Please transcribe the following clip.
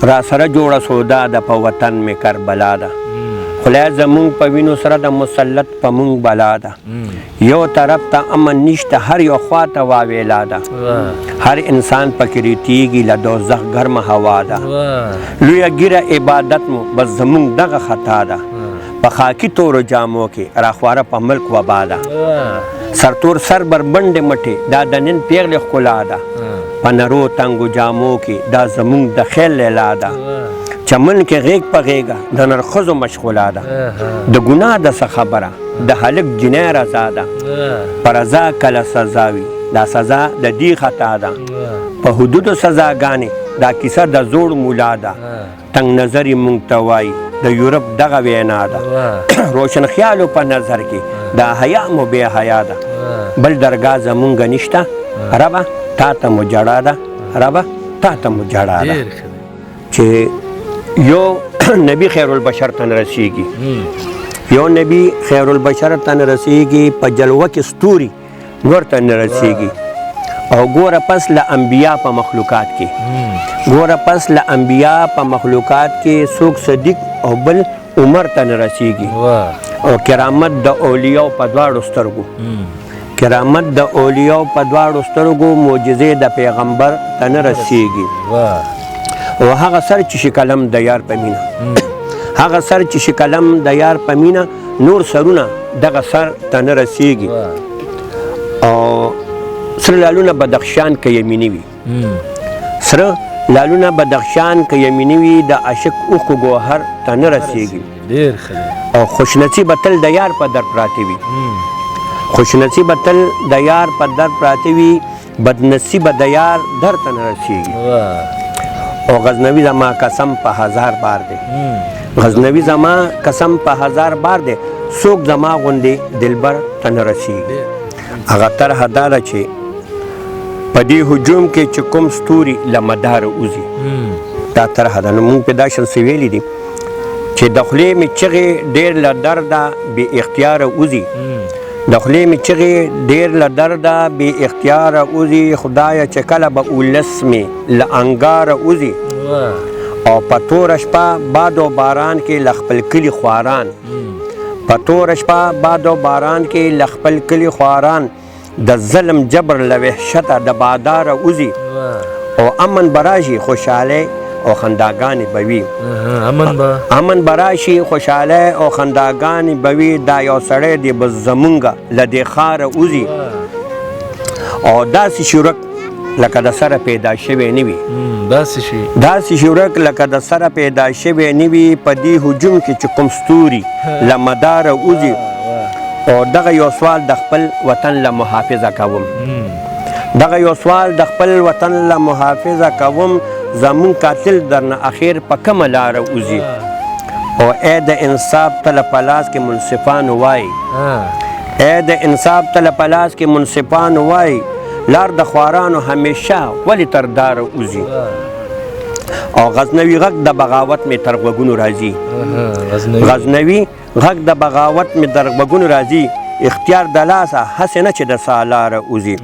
راسره جوړه سودا ده، په وطن مې کربلا ده. خدای زمونږ په وینو سره د مسلط په مونږ بلا ده. یو طرف ته امن نشته، هر یو خوا ته واویلا ده. هر انسان پکې ریتیږي له دوزخ ګرمه هوا ده. لویه ږیره عبادت مو بس زمونږ دغه خطا ده. په خاکي تورو جامو کې راخواره په ملک وبا ده. سرتور سر بربنډې مټې دا د نن پیغلې ښکلا ده. په نرو تنګو جامو کې دا زمونږ د خیل لیلا ده. چمن کې غېږ په غېږه د نرښځو مشغولا ده. د ګناه د څه خبره د هلک جنۍ رضا ده. په رضا کله سزا وي دا سزا د دې خطا ده. په حدودو سزاګانې دا کیسه د زوړ مولا ده. تنګ نظري مونږ ته وایي د یورپ دغه وینا ده. روشن خیالو په نظر کې دا حیا مو بې حیا ده. بل درګاه زمونږ نشته ربه تا ته مو جړا ده، ربه تا ته مو جړا ده. چې یو نبی خیر البشر ته نه رسیږي، یو نبی خیر البشر ته نه رسیږي، په جلوه کې ستوري نور ته نه رسیږي. او ګوره پس له انبیا په مخلوقات کې، ګوره پس له انبیا په مخلوقات کې څوک صدیق او بل عمر ته نه رسیږي. او کرامت د اولیاء په دواړو سترګو، کرامت د اولیاء په دواړو سترګو، معجزې د پیغمبر ته نه رسیږي. او هغه سر چې شي قلم د یار په مینه، هغه سر چې شي قلم د یار په مینه، نور سرونه دغه سر ته نه رسیږي. او سره لالونه بدخشان که یمیني وي، سره لالونه بدخشان که یمیني وي، د عاشق اوښکو ګوهر ته نه رسیږي. ډېر ښه دی. او خوشنصیبه تل د یار په در پراته وي، خوشنصیبه تل د یار په در پراته وي، بدنصیبه د یار در ته نه رسیږي. او غزنوي زما قسم په هزار بار دی، غزنوي زما قسم په هزار بار دی، څوک زما غوندې دلبر ته نه رسیږي. هغه طرحه دا ده چې په دې هجوم کې چې کوم ستوري له مداره وځي، دا طرحه ده. نو موږ په دا شان څه ویلي دي چې د خولې مې چغې ډېر له درده بې اختیاره وځي، د خولې مې چغې ډېر له درده بې اختیاره وځي، خدایه چې کله به ولس مې له انګاره وځي. او په توره شپه باد او باران کې له خپل کلي خواران، په توره شپه باد او باران کې له خپل کلي خواران د ظلم جبر له وحشته د باداره وځي. او امن به راشي خوشحالۍ او خنداګانې به وي، امن به راشي خوشحالۍ او خنداګانې به وي، دا یو سړی دی به زمونږ له دې ښاره وځي. او داسې شورک لکه د سره پیدا شوی نه وي، داسې شورک لکه د سره پیدا شوی نه وي، په دې هجوم کې چې کوم ستوري له مداره وځي. او دغه یو سوال د خپل وطن له محافظه کوم، دغه یو سوال د خپل وطن له محافظه کوم، زمون قاتل درنه اخر په کومه لاره وځي. او ای د انصاف تله په لاس کې منصفان وای، ای د انصاف تله په لاس کې منصفان وای، لار د خوارانو همیشه ولې تر داره وځي. او غزنوي غږ د بغاوت مې تر غوږونو راځي، غزنوي غږ د بغاوت مې تر غوږونو راځي، اختیار د لاسه هسې نه چې د سالاره وځي.